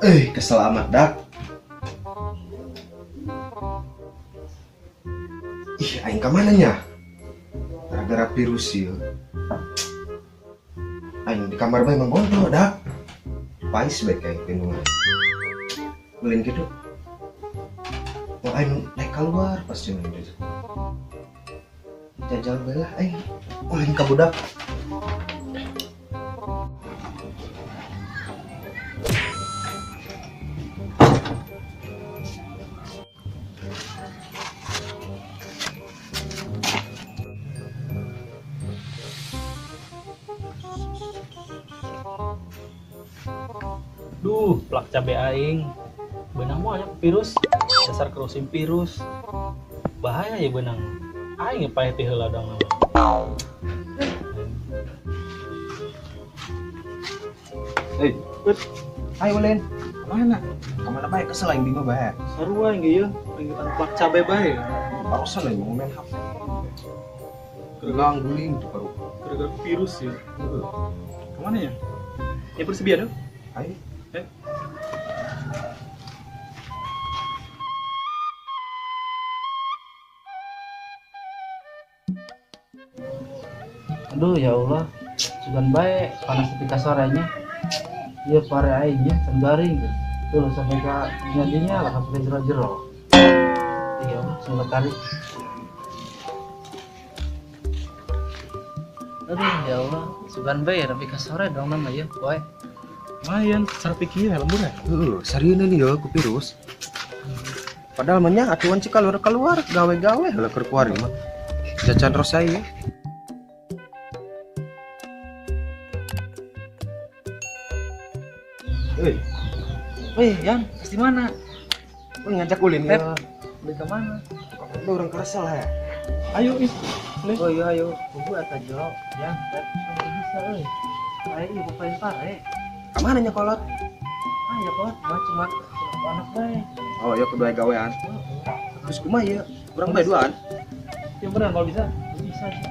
Kesel amat dak. Ih, aing ka mana nya? Gara-gara virus ieu. Aing di kamar bae mah ngobrol dak. Pais bae kayak pinungan. Ulin gitu. Mau aing naik keluar pasti main deh. Jajal bae lah aing. Ulin ka budak. Duh, plak cabe aing. Benang mah aya virus, dasar kerusim virus. Bahaya ya benang. Aing paeh teh heula dong. Hei, ayo ulin. Mana? Kamana bae kesel aing bingung bae. Sarua aing ge ieu, ringgitan plak cabe bae. Barusan aing mau main HP. Gelang guling tuh baru. Gara-gara virus ya. Kemana ya? Ya Persebaya dong. Ayo. Eh. Aduh ya Allah, sugan bae panas ketika sorenya. Iya pare aing nya garing gitu. Tuh sampai ke jadinya lah sampai jero-jero. Iya Allah, semoga tarik. Aduh ya Allah, sugan bae tapi ka sore dong nama ya, boy. Lumayan, secara pikir ya lembur ya. Heeh, sarieun nih ya ku virus. Padahal mah nya atuan cik keluar-keluar gawe-gawe lah keur kuari mah. Jajan rosai ya. Hei, Wih, Yan, pasti mana? lu ngajak ulin ya. Beli ke mana? Lu orang kesel ya. Ayo, ih. Oh iya ayo, bubu atau jo, Yan, Pep, bisa euy. Ayo ieu papain pare. Kamana nya kolot? Ah ya kolot, mah cuma anak bae. Oh, ya kedua gawean. Terus kumaha ieu? Urang bae duaan. Ya beneran kalau bisa. Bisa sih.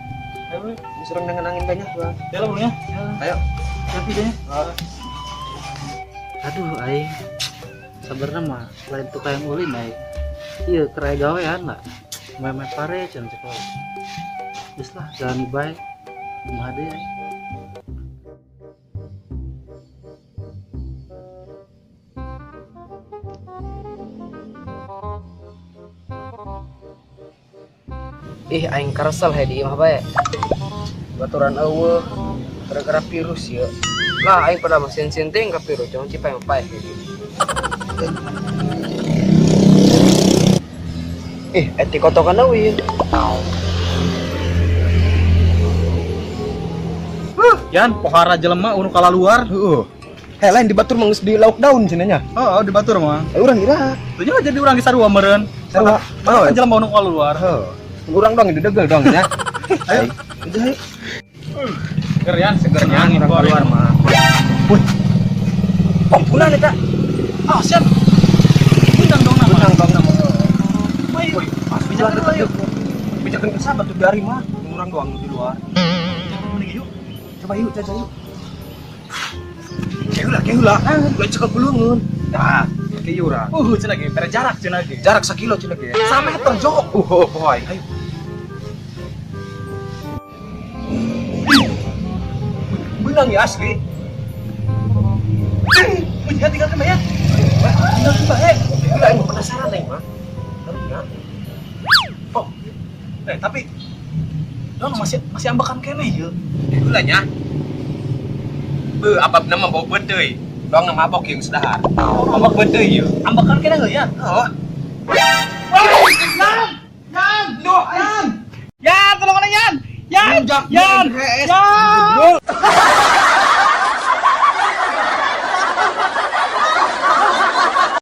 Ayo, we. Serang dengan angin banyak gua. Ya lah, ya. Ayo. Hati deh. Aduh aing. Sabarna mah lain tukang ulin aing. Ieu kerai gawean lah. Main-main pare can sekolah. Geus lah jalan bae. Kumaha deui aing. Ih aing karesel he di imah bae. Baturan eueuh gara-gara virus ieu. Lah aing pada mesin sinting ka virus jangan cipai paeh he. Ih eti kotokan eueuh ieu. Yan, pohara jelema unu kalaluar. Heeh. Heh, lain di batur mah geus di lockdown cenah nya. Oh, di batur mah. Urang ira. Tuh jadi urang di sarua meureun. Sarua. Oh, jelema unu kalaluar. Heeh. Urang dong didegel dong ya. Ayo. Ayo. Seger Yan, seger Urang keluar mah. Wih. Ampunan eta. Ah, siap. Benang dong nama. Benang dong nama. Wih, pas bijakan deket yuk. Bijakan ke sahabat tuh dari mah. Urang doang di luar. Mending yuk. Coba yuk, jajan yuk. Keula, keula. Ulah cekel bulungun. Nah, ke urang. Cenah ge, bere jarak cenah ge. Jarak sakilo cenah ge. Sameter jok. Boy. Ayo. Benang ya asli. Wih, ya tinggalkan bae ya. Tinggalkan bae. Gila, emang penasaran nih, mah. Karunya. Oh. Tapi dong masih ambekan keneh ieu. Gila nya. Beuh, abab nama bau peuteuy. Doang nama mabok yang sedahar. Mabok peuteuy ieu. Ambekan keneh heuh ya. Heeh. Yan! Yan! Duh, aing. Yan, tolong Yan! Yan! Yan! Yan! Yan!